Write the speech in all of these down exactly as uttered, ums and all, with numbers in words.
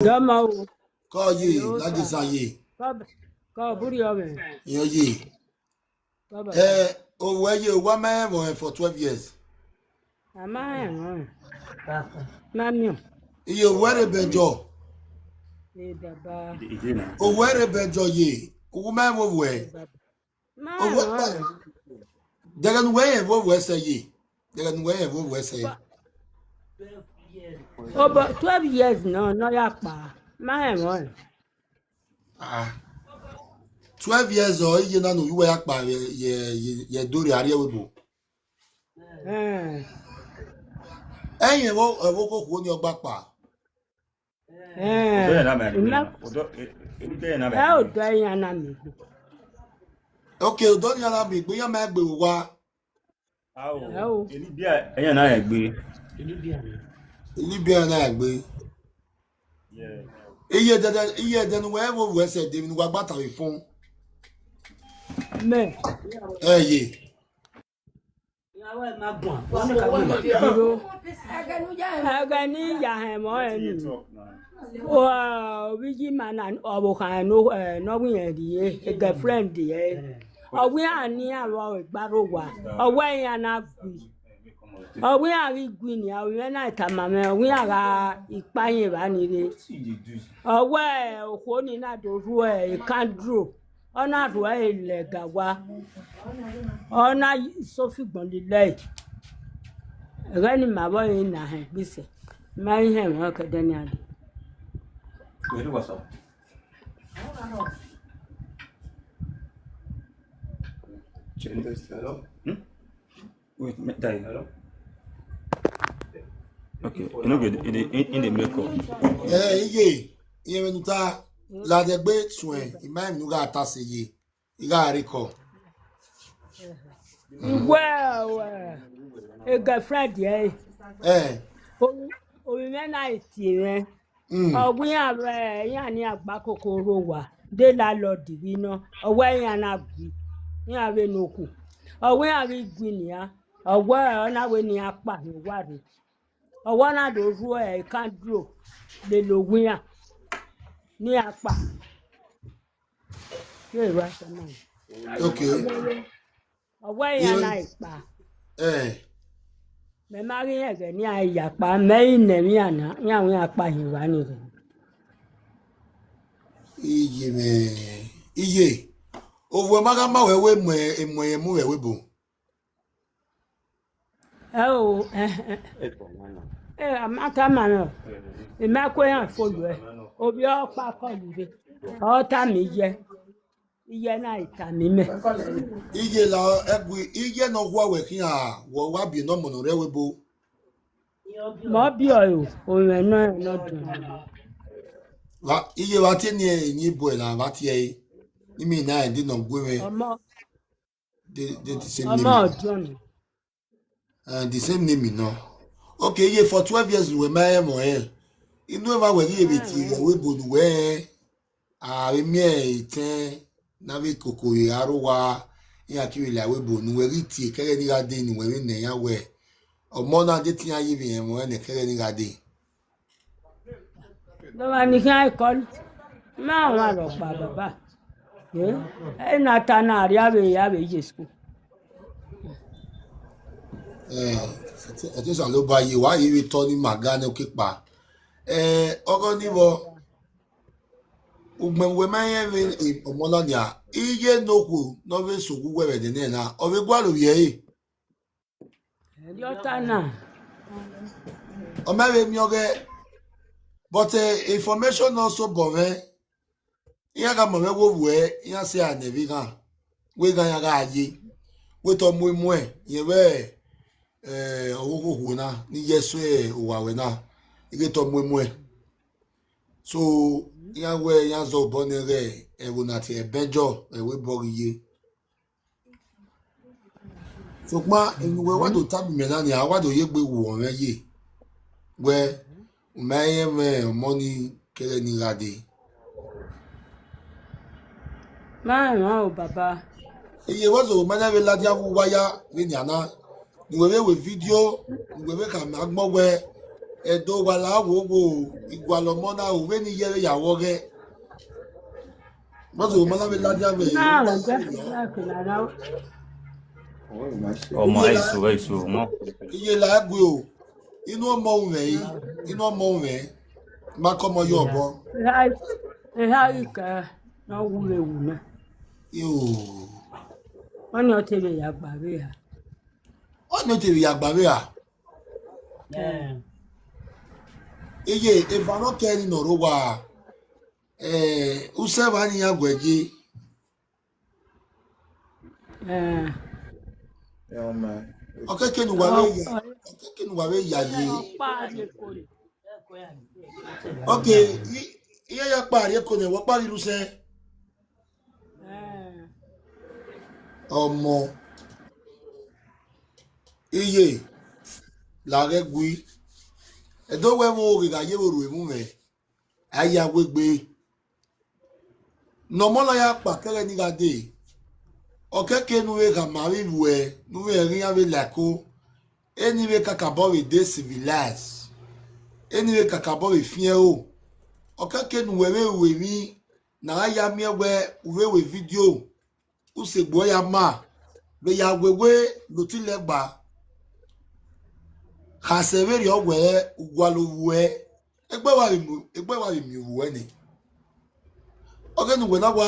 Yọmọ o. Kọ ye, Hello, lagi sir. San ye. Kọ kọ buri ọmọ. Yan ye. Baba. Eh, o we ye, wa me mo for twelve years. Ama e won. Mami o. Iye were bejo. E baba. O were bejo ye. O me wo we. Ma. O we. Daga nu we wo we se ye. Daga nu we wo we se. Obo twelve years no no ya pa. Ma e won. Ah. Twelve years o, iye na no yuwe akpa ye ye ye dori ari ewe bo. Eh. Eyin ewo ewo ko ku ni ogba pa. Eh. Odo ya na me. Odo e- e- odo ya na me. Eh, odo ya na me. Okay, odo ni ara mi gbe yan me gbe wa. Awo. Elibia ẹyàn náà ẹ gbé. Libya na gbe. Iye dẹdẹ iye dẹnu wẹ wo wẹ sẹ dẹnu wa gbàtà wí fún. Mẹ. Ẹ yé. Ẹgẹ ní ìyá ẹ̀ mọ́ ẹ̀ nù. Obi ji mana ọbụ ka no eh, no wi yẹn di eh, girlfriend yẹn. Ọwí àní àwọn ìgbàrò wà. Ọwọ́ ẹ̀yìn àná gùn. Ọwí àrí gùn ni àwọn ìwé náà ìta màmẹ́. Ọwí àrà ìpáyìn bá nílé. Ọwọ́ ẹ̀ òkú ní náà dòdú ẹ̀ ìkádúró. Ọ̀nà àrò ẹ̀ ilẹ̀ gàwa. Ọ̀nà sófìgbọ̀n lílẹ̀. Ẹ̀rẹ́ ni màá bọ̀ yìí nà hẹ̀ gbèsè. Máa ń hẹ̀ wọ́n kẹ́dẹ́ ní adé. Wait, what's up? Hello? Hmm? Wait, me- die. Hello? Okay, you know, good. In the in, in the makeup. Eh, iye iye menuta la de gbe tun e ima inu ga ta se ye iga re ko. Well, well. A girlfriend, yeah. Eh, Omi mẹ́ta ìtì rẹ̀. Mm. Ọ̀gbìn ààrẹ yàn ní àgbá kòkòrò wà dé lálọ́ọ̀dì wíná. Ọ̀wọ́ ẹ̀yàn náà gbì ní ààrẹ nòkù. Ọ̀wọ́ àrí gbì nìyà. Ọ̀wọ́ ẹ̀ ọ́nàwé ní apá ní wàrí. Ọ̀wọ́ náà ló rú ẹ̀ ká dúró lè lo wíyà ní apá. Yóò rú aṣọ náà. Okay. Ọ̀wọ́ ẹ̀yàn náà ìpà. Eh. Mẹ má rí ẹ̀gẹ̀ ní àyàpá mẹ́yìn nẹ̀mí àná ní àwọn apá yìí wá nìyẹn. Iye me. Iye. Ovo maga ma we we mo e mo e mu we we bo. Ẹ o ẹ ẹ ẹ àmàtà màá nọ. Èmi á kó yàn fọlù ẹ. Òbí ọ̀pá kọlù rẹ. Ọ̀tá mi yẹ. Iye náà ìta mi mẹ. Iye la egwi iye no hwa we kian wo wa bi no mo no re we bo. Mọ bí ọ̀rọ̀ òun ẹ̀ náà ẹ̀ náà dùn. Wa iye wa ti ni e ni bo e la wa ti e. Ni mi na e di no gwe we. Ọmọ De de the same ọmọ name. Ọjọ́ mi. Uh, the same name you know. Okay, yeah, for twelve years we my mo eh. Inu e ma we ye bi ti we we bo nu we. A we mi e ten na we koko ye aro wa. Ya ki we la we bo nu we ri ti e kere ni ga de nu we we ne ya we. Ọmọ na de ti ya ye bi e mo e ne kere ni ga de. Ló máa ní kí wọ́n kọ́ máa wọn àròpà bàbá. Ẹ náà ta náà rí àwẹ̀ ìyá rẹ̀ Jésù. Eh, ati sa lo ba ye wa ye we to ni magane o kipa. Eh, ogo ni wo. Ugbe we ma ye we omo na ni a. Iye no ku no we so ku we we de ne na. O we gwa lo ye e. Ẹ̀rí ọ̀tá náà. O ma we mi oge. But uh, information also bove. Iya ga mo we wo we, iya se a ne vi ga. We ga ya ga ye. We to mu mu e. Ye we eh owo ko hu na ni Yesu e o wa we na. Ige to mu mu e. So iya we ya zo bo ne re e wo na ti e bejo e we bo ye. Ṣùgbọ́n ìwé wá tó tábì mí náà ni àwa tó yé gbé wò ọ̀rẹ́ yé. Wẹ́ mẹ́yẹ́ mẹ́ ọmọ ní kẹrẹ́ ní ìràdé. Máa ràn ó bàbá. Iye wọ́n sọ̀rọ̀ mẹ́lẹ́rẹ́ ládìáwó wáyá rí ní àná. Ìwé wé fídíò, ìwé wé kà máa gbọ́ wẹ́. Edo wala wo wo, igwalo mona o, we ni yere ya wo ge. Mazo mana we la dia we. Na ga, na ga na. Ọmọ àìsàn, àìsàn, ọmọ. Iye la gbe o. Inú ọmọ òun rẹ̀ yìí, inú ọmọ òun rẹ̀. Má kọ́ ọmọ yọ ọ̀bọ. Ẹ ha ike na wule wume. Yóò. Wọ́n ní ọtí mi yàgbà rí ha. Wọ́n ní ọtí mi yàgbà rí ha. Iye ìfànà kẹrin nọ̀rọ̀ wà. Ẹ, Useva ni ya gwẹ̀jẹ̀. Eh. Yeah, man. Okeke nu wa we ya. Okeke nu wa we ya ye. Okay, i- iye ya kpari eko ne, wa kpari ruse. Eh. Ọmọ. Iye. La re gui. Edo we mo ri ga ye wo ru emu me. Aya we gbe. Nọmọ na ya kpa kẹrẹ ni gha dee. Okeke nu vbe khama vbe iruẹ, nu vbe ẹghin ya vbe like o. Eni vbe kakabọ vbe de civilize. Eni vbe kakabọ vbe fiẹn o. Okeke nu wẹ vbe ru emwi na gha ya miẹn wẹ u vbe ru vidio. U sẹ egbe ya ma vbe ya wewe ne otilẹ gba. Khasẹ vberriọ wẹ u gualọ vbuẹ. Egbe wa vbe mu, egbe wa vbe miẹn vbuẹ nẹ. Ọghe ne uwẹ na wa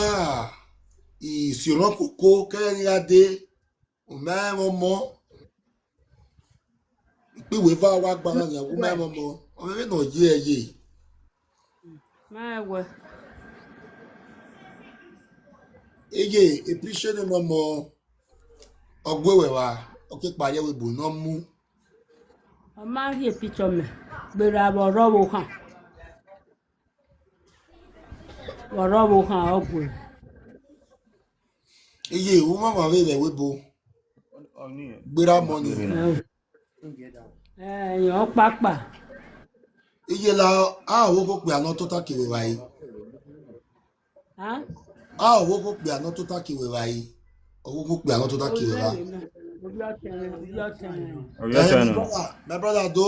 i si orọn koko kẹrẹ ne I gha dee, u ma rẹn mwẹ ọmọ. Ikpe uwẹ eva wa gba na nia, u ma rẹn mwẹ ọmọ. Ọ vbe vbene ọ ye ẹre ye. Ma rẹn wẹ. Eye, appreciate ne ọmọ. Ọ gue wẹ vba, ọ ke kpariẹ wẹ ebo ne ọ mu. Ọ ma rhie picture mẹ, gberra vbe ọrọvbokhan. Vbe ọrọvbokhan ọ gue. Iye, u ma ma vbe rẹ webo. Gberra mọ ni. Ẹ, ẹ, yan kpakpa. Iye la, a wo ko pe anọ tota kere vbe evbare. Huh? A wo ko pe anọ tota kere vbe evbare. Ọ wo ko pe anọ tota kere vbe evbare. Obi ọtẹn, obi ọtẹn. Obi Eh, ọtẹn my nọ. Brother, my brother, do.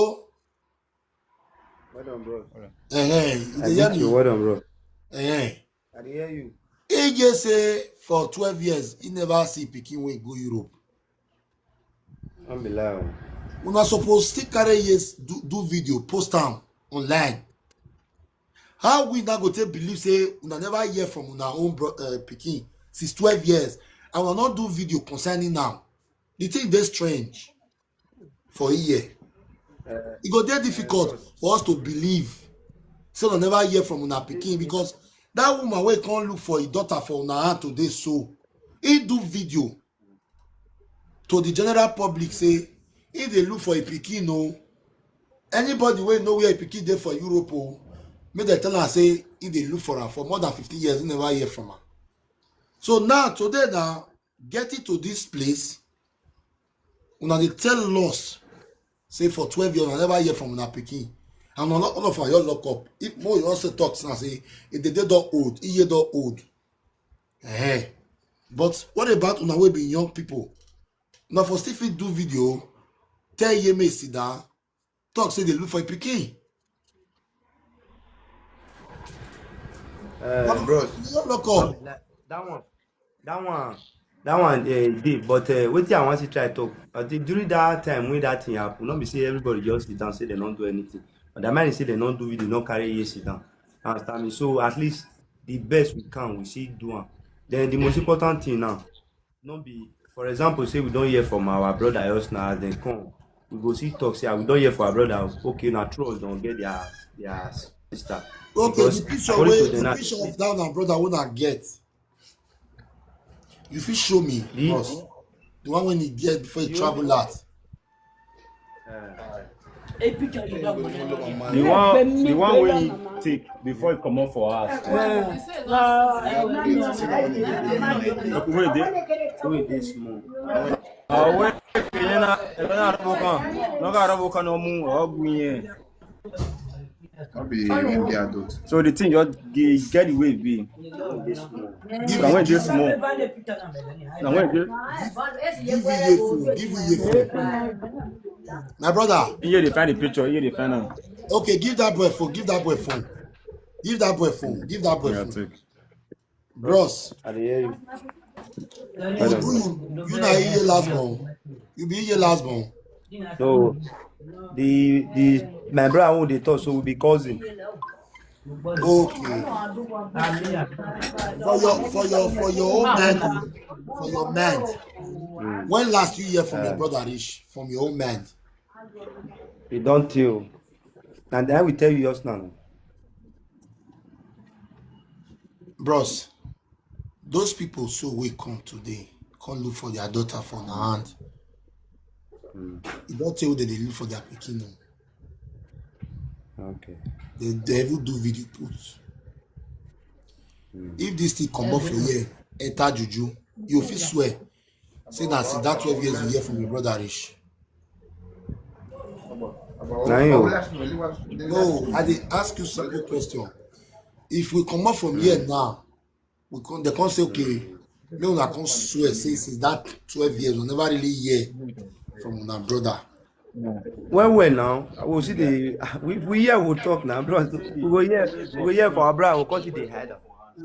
Well done, bro. Eh, eh, you I dey hear greet you. Me? Well done, bro. Eh, eh. I dey hear you. He just say for twelve years, he never see pikin wey go Europe. Don't be lie o. Una suppose still carry yes do, do video, post am online. How we now go take believe say una never hear from una own bro, uh, pikin since twelve years, and una no do video concerning am? The thing dey strange for here. Uh, E go dey difficult for us to believe say una never hear from una pikin, because that woman wey come look for him daughter for una hand today, so he do video to the general public say he dey look for a pikin o. Anybody wey know where a pikin dey for Europe o, make dem tell am say he dey look for am for more than fifteen years, he never hear from am. So now today now, getting to this place, una dey tell us say for twelve years una never hear from una pikin, and all, all of una just lock up. If more you also talk now say if the day don old, iye don old. Eh. But what about una wey be young people? Una for still fit do video, tell Yeme sit down, talk say they look for a pikin. Uh, bros, You don't lock up. That, that one, that one, that one uh, dey. But uh, wetin I wan still try talk. I think during that time when that thing happen, no be say everybody just sit down say they don't do anything. But that man say they don't do video, not carry ear sit down. Understand me? So at least the best we can, we still do am. Then the most important thing now, no be, for example, say we don hear from our brother else now as dem come. We go see talk say, "Ah, we don hear from our brother. Okay, na true us don get their their sister." Okay, because the picture according wey to the the na- picture of that una brother wey una get. You fit show me, the boss. The one when he get before he travel out. The one, the one wey he take before he comot for house. Wey dey, wey dey small. Awe, yẹn na, ẹ̀rọ náà rọ́bù kan, lọ́gà rọ́bù kan náà mú ọ̀gbìn yẹn. No be when be adult. So the thing just get, get the way it be. Give Now when dey small. Now when dey. Give me your phone. Give me your phone. My brother. Here they find the picture. Here they find am. Okay, give that boy phone. Give that boy phone. Give that boy phone. Give that boy Yeah, phone. Take. Bros, I dey hear you. you do you. You na hear last born. You be hear last born. So the the my brother who dey talk, so we be cousin. Okay. For your for your for your own mind, for your mind. When last you hear from your brother Rich, from your own mind? You don tell. And I will tell you just now. Bros, those people so we come today, come look for their daughter for the hand. You don't tell them they look for their pikin. Okay. They, they even do video put. If this thing come up for here, enter juju, you fit swear. Say that see that twelve years you hear from your brother Rich. Na you. No, I dey ask you simple question. If we come up from here now, we come, they come say, okay, me una come swear, say since that twelve years, we never really hear from una brother. Well, well now, we see the we we hear we talk now, bro. We go hear we go hear for our brother, we come see the hide am.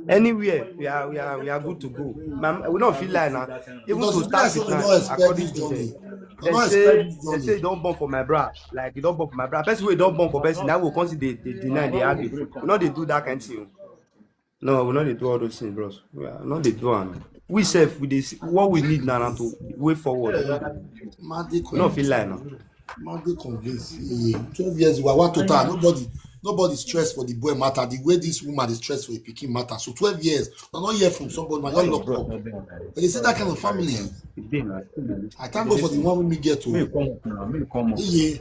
Anywhere we are we are we are good to go. Man, we don't feel like now. Even Because to the start person with we now, don't expect according this to journey. them, We they don't say expect this they say journey. Don't born for my brother. Like you don't born for my brother. Person wey don't born for person, now we come see they, they deny they argue. We not they do that kind of thing. No, we not they do all those things, bros. We are not they do am. We self we dey see, what we need now, now to way forward. Man, they We not feel convince. like now. Man, they convince. Yeah. Twelve years, we are what total. Nobody, nobody stress for the boy matter. The way this woman is stressed for a pikin matter. So twelve years, I don't hear from somebody. Man, you lock up. And they say that kind of family. I thank God for the one we get Me to. Come up now. Me come up. Yeah.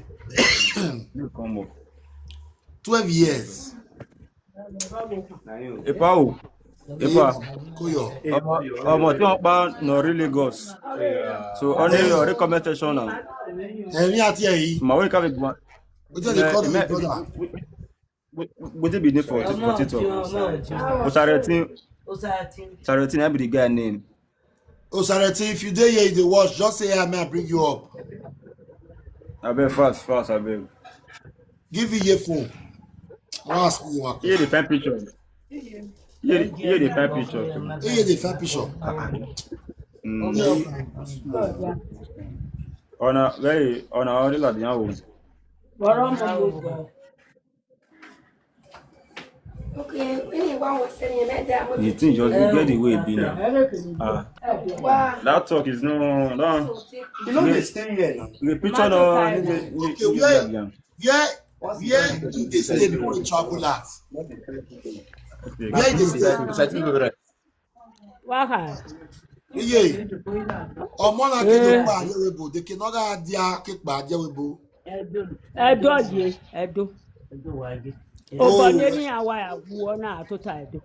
Me come up. Twelve years. Na you. Epa o. Epa. Koyo. Ọmọ ọmọ tí wọ́n pa nọ rí Lagos. So only your recommendation now. Ẹ̀rín àti ẹ̀yìn. Màá wí ká fi gbọ́n. Wetin dey call me brother? Wetin be dey for for TikTok? Osaretin Osaretin, I be the guy name. Osareti, if you dey here, you dey watch, just say hi, may I bring you up. Abeg fast fast abeg. Give you earphone. I wan ask you one Here question. Dey find picture. Here here dey find picture. Hey, you dey find picture. Mm. Ọ̀nà very ọ̀nà orílẹ̀ àdìyàn wò. Okay, when you want to send me, let them. The thing just dey get the way e be now. Ah, Wow. That talk is no no. You know they stay here now. The picture no. Okay, where where where you dey stay before you travel out? Where you dey stay? Waha. Iye, ọmọ na kí ló pa àyẹ̀wò ìbò? Dèkè náà rà di aképa àyẹ̀wò ìbò. Edo ye, Edo. Obo neri awa ya guo na atota Edo.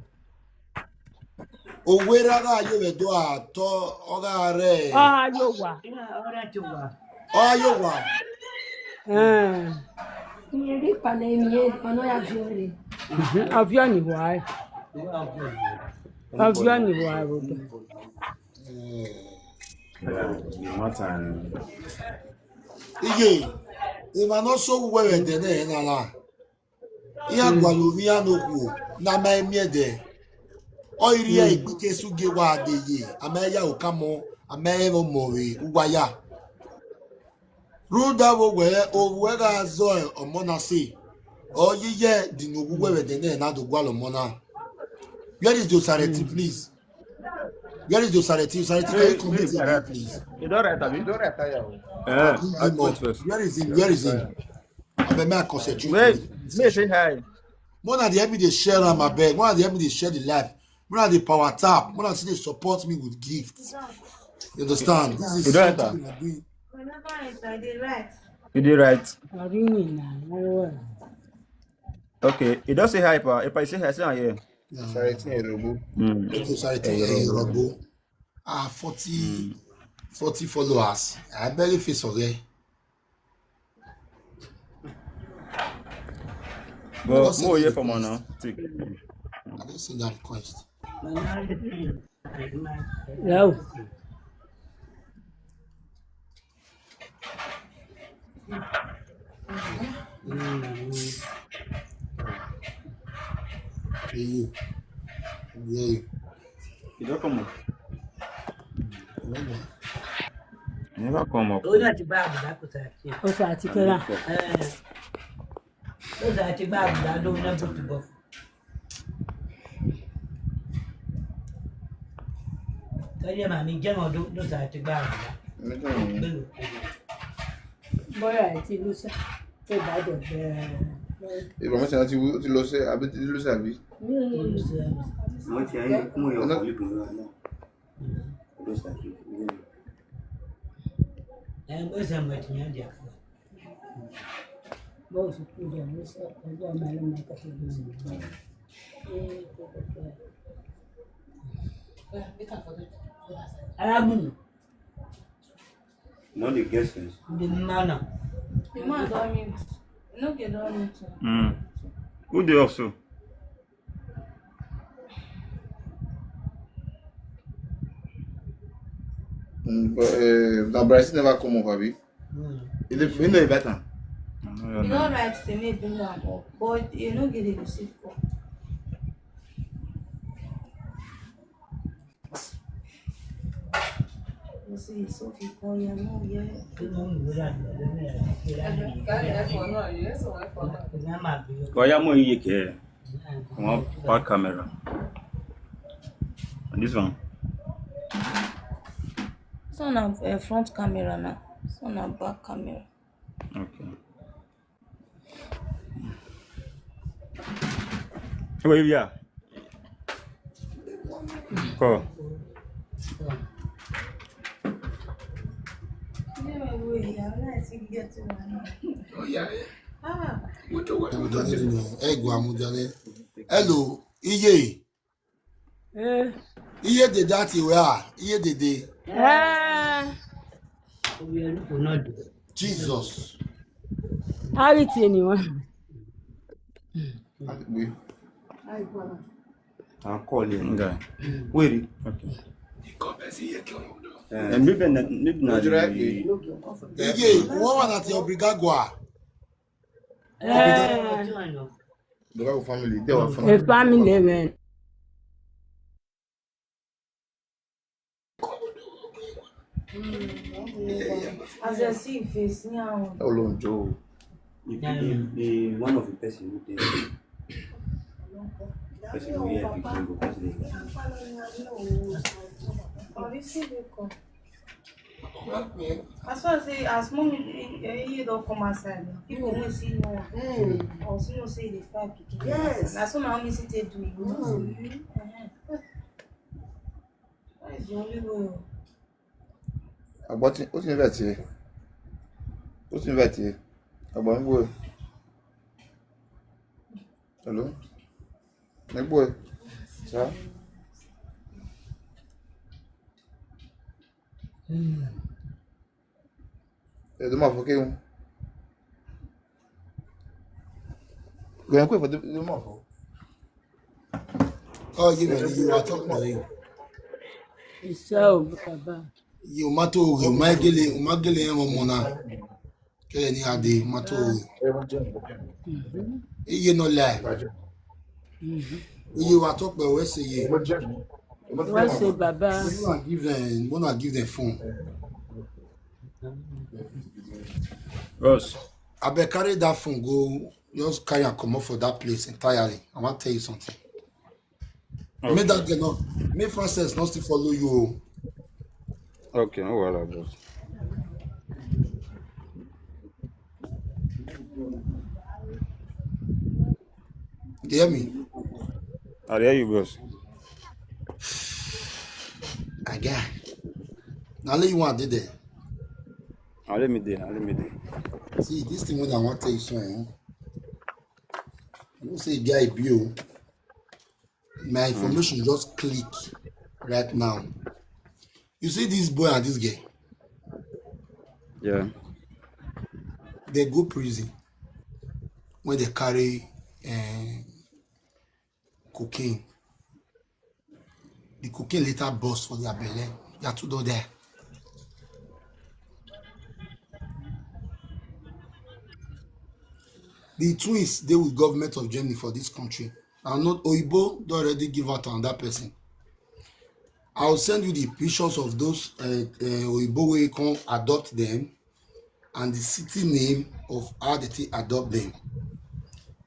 Òwe rárá ayé rẹ̀ dọ́ àtọ́ ọ̀rá rẹ̀. Ah, yo wa. Ọ̀rá yóò wà. Eh. Nyeri kpana emi ye kpana ya viore. Mhm. Avio ni wa. Avio ni wa rodo. Iye, ìmọ̀ náà sọ wúwo rẹ̀ dẹ̀ náà yẹn náà. Ihe agwala omi ya n'okwu na ama emie de. Ọ iri ya ikpike su ge wa adịghị. Ama ya ụkamọ, ama ya ọmọwe ụwa ya. Ruda wo wee owu ga azọ ọmọ na se. Oyi ye dị n'ogwugwe wede na na dogwalo mona. Where is the Osareti, please? Where is the Osareti? Osareti, can you come meet me, please? You don write abi? You don write tire o. Eh, Bring him up. Where is him? Where is him? Abeg, may I concentrate? Wait, me say hi. Mona dey help me dey share am, abeg. Mona dey help me dey share the life. Mona dey power tap. Mona still dey support me with gifts. You understand? This is You don enter? Something I do. Whenever I dey write. You dey right. Arini na. Okay, you don say hi, pa. If I say hi, say am here. Yeah. Sorry, it's a robo. Mm. Okay, sorry, tell you, Robo. Ah, forty, forty followers. I barely face okay. But mo here for now. Take. I don't see that request. Yo. Hey, you. Yeah, you. You don't come up. You never come up. Ó náà ti bá àbùdá kò sáà tí. Ó sáà ti kẹ́ra. Ó sáà ti bá àbùdá lóhun náà bó ti bọ̀ fún. Tọ́jú ẹ̀ màmí jẹ́ wọn ló sáà ti bá àbùdá. Bọ́lá ẹ̀ ti ló sẹ́, tó bá dẹ̀ bẹ́ẹ̀. Ìgbà mẹ́ta ti wú, ó ti lọ sẹ́, àbí ti lọ sẹ́, àbí? Wọ́n ti ayé kún ìyá ọkọ̀ yìí bùn náà. Ó lọ sẹ́, àbí? Ẹ̀ ń gbọ́sẹ̀ mọ̀ ẹ̀tìyàn jẹ́ àkàrà. Bó o sì kú jẹ́ ló sẹ́, ọjọ́ ọmọ ẹlẹ́mọ kẹ́kẹ́ bí mi. Arábìnrin. No dey get sense. The man now. The man don mute. No get don mute. Mm. Who dey off so? Mm, but uh, na Bryson never come up, abi? Mm. He dey, he no invite am. No, no, no. You no right to make bring am up, but you no get the receive call. You see, Sophie call you, no, yeah. Oya mo iye ke. One back camera. And this one. So na uh, front camera na. So na back camera. Okay. Where you are? Call. Oh, yeah, yeah. Ah. Ẹ gbọ́ àmújáde. Hello, iye. Eh. Iye dede àti ìwé à, iye dede. Eh. Jesus. Ariti ni wọn. I'll call him. Okay. Wait. Okay. Eh, maybe na, maybe na the... Iye, wọ́n wà láti Obrigagua. Eh. Obrigagua family, they were from a family, man. As I see face now. Ọlọ́run jọ̀ọ́. The, the, the one of the person who dey person who hear pikin go cause dey. As far as say, as mommy, eh, eh, you don't come outside. People will see no. Mm. Or see no say they fight pikin. Yes. Na so my mommy say take do it. Mm. Uh-huh. That is the only way. Agba ti, ó ti ń bẹ̀ tiẹ̀. Ó ti ń bẹ̀ tiẹ̀. Agba ń gbọ́ ẹ. Hello? Ẹ gbọ́ ẹ. Sá? Ẹ tó máa fọ́ kéwọn. Gbẹ̀yìn kó ìfọ̀dé ló máa fọ́. Oh, you know, you are talking to him. Iṣẹ́ ò bàbá. You matter, you might get it, you might get it, one more now. Kẹ́lẹ́ ní adé, matter. Iye no lie. Iye wa tó pẹ̀ wẹ́ ṣe yẹ. Wọ́n ṣe bàbá. Wanna give them, wanna give them phone. Bros. Abeg carry that phone go, just carry am comot for that place entirely. I wan tell you something. Okay. Make that girl no, make Frances no still follow you o. Okay, no wahala, bros. You hear me? I dey hear you, bros. Aga. Na only you wan dey there. Na only me dey, na only me dey. See, this thing wey I wan tell you so, eh? You know say guy be o. My information just click right now. You see this boy and this girl? Yeah. They go prison when they carry, eh, cocaine. The cocaine later burst for their belly. They are two door there. The twins dey with government of Germany for this country. And not Oyibo don already give out another person. I will send you the pictures of those uh, uh, Oyibo wey come adopt them and the city name of how they take adopt them.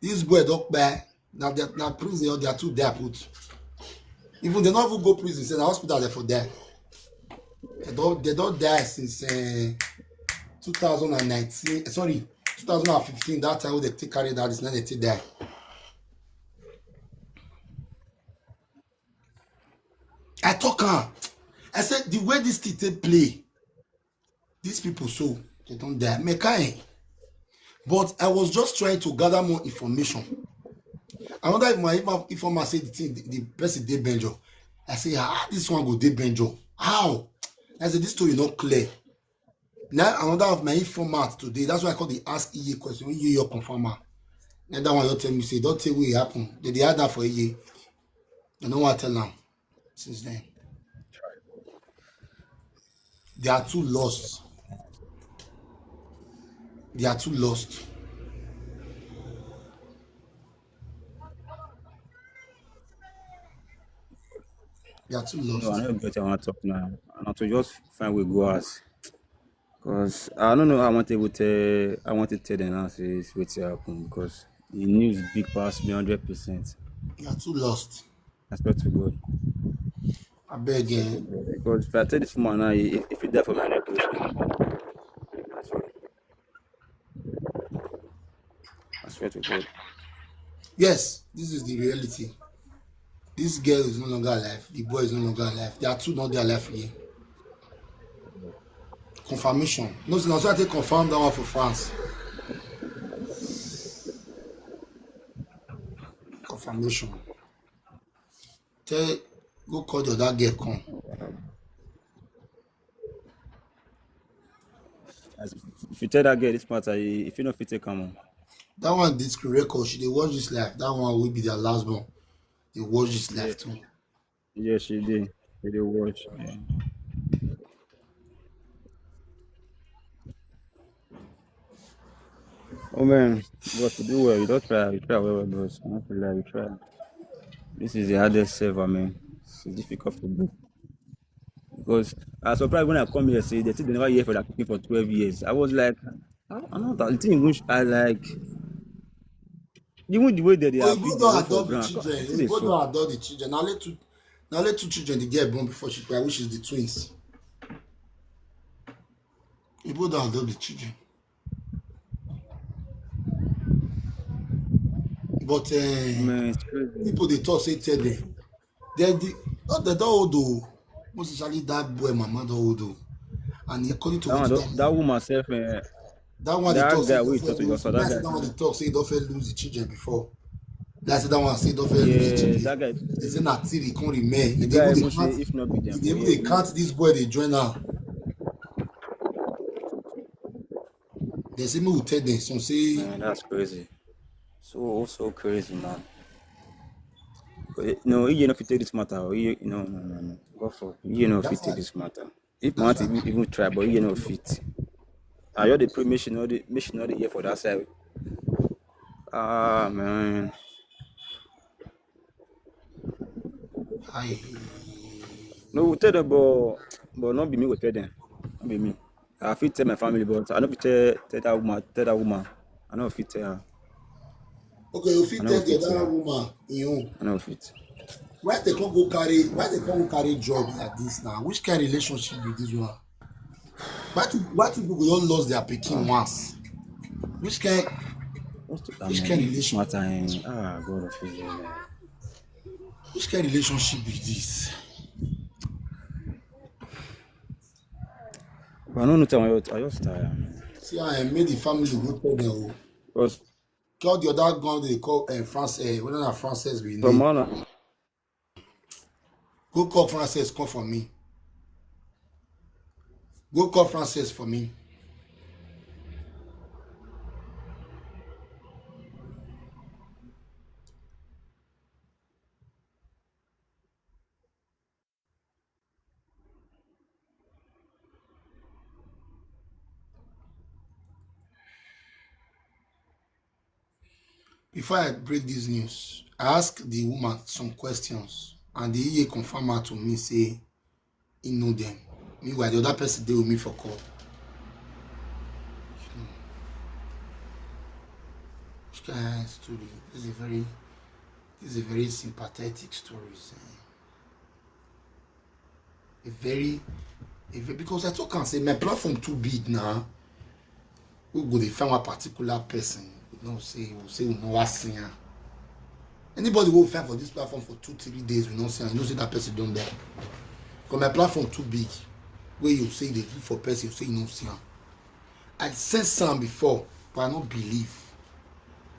This boy don kpai, na their na prison or their two dey put. Even they no even go prison, say na hospital they for die. They don they don die since uh, two thousand and nineteen, sorry, two thousand and fifteen, that time wey they take carry that is now they take die. I talk am. I said the way this thing take play, these people so they don't die. Mekai. But I was just trying to gather more information. I wonder if my inform- informer said the thing, the, the person dey Benjo. I say, ah, this one go dey Benjo. How? I said, this story not clear. Now another of my informant today. That's why I call the ask E A question. When you your confirmer. Now that one you tell me say, don't tell what happen. They dey hide that for E A. I don't want to tell them since then. They are too lost. They are too lost. They are too lost. No, I don't get what I want to talk now. I want to just find we go as because I don't know. I want to tell. I want to tell them now. Say it's wetin happen because the news big pass me hundred percent. You are too lost. I swear to God. I beg you. Because if I tell this woman now, if if you die for me, I no go. I swear. I swear to God. Yes, this is the reality. This girl is no longer alive. The boy is no longer alive. They are two not there alive again. Confirmation. No, so I take confirm that one for France. Confirmation. Tell go call the other girl come. As if if you tell that girl this matter, he- if you no fit take am on. That one this record, she dey watch this life. That one will be their last one. They watch this life too. Yes, she did. She did watch. Yeah. Oh man, but you do well. You don't try. You try well, well, bros. I don't feel like you try. This is the hardest server, man. It's difficult to do. Because I was surprised when I come here, say they say they never hear for that pikin for twelve years. I was like, I, I know that thing which I like. Even the way that they are Oyibo don adopt the children. Oyibo don adopt the children. Now let two, now let two children the girl born before she cry, which is the twins. Oyibo don adopt the children. But uh, Man, it's crazy. People they talk say tell them. They the not they don't old though. Most especially that boy mama don't old though. And according to That what one, you that, tell me, that woman self, eh, that one they that talk say guy don't wey you fit talk to lose. Your father That's guy. That one they talk say don't fit lose the children before. That's that one say don't fit lose the Yeah, children. That guy. They say na till he come remain. The They guy even even dey say count. If not be them, They even dey count this boy they join now. They say me will tell them some say Man, that's crazy. So so crazy, man. But, eh, no, you no fit take this matter. Oh, you, no, no, no, no. Go for you no fit take this matter. If my auntie even, even try, but you no fit. I hear the pray mission all the mission all the year for that side. Ah man. Aye. No, we tell them, but but not be me. We tell them, not be me. I fit tell my family, but I no fit tell tell that woman. Tell that woman, I no fit tell her. Okay, you fit I no tell fit the tell other her. Woman in home. I no fit. Why they can't go carry? Why they can't go carry job like this now? Which kind of relationship with this one? Why two why two people all lost their picking once? Which kind? What's the Which kind of relationship? Matter? Eh? Ah, God of Israel. Which kind of relationship is this? But I don't know time I just, I just tired, man. See, I made the family go tell them. Oh. Because call the other gun they call uh, France, uh, whether not Francis we From know. Honor. Go call Francis, come for me. Go call Francis for me. Before I break this news, I ask the woman some questions, and the E A confirm her to me say he know them. Meanwhile, the other person dey with me for call. Which kind of story? This is a very, this is a very sympathetic story. Eh? A very, a very, because I talk and say my platform too big now. We go dey find one particular person. We know say we say we know what singer. Anybody who find for this platform for two, three days, we know say, you know say that person don't die. Because my platform too big. Where you say they look for person, you say you know singer. I sent some before, but I don't believe.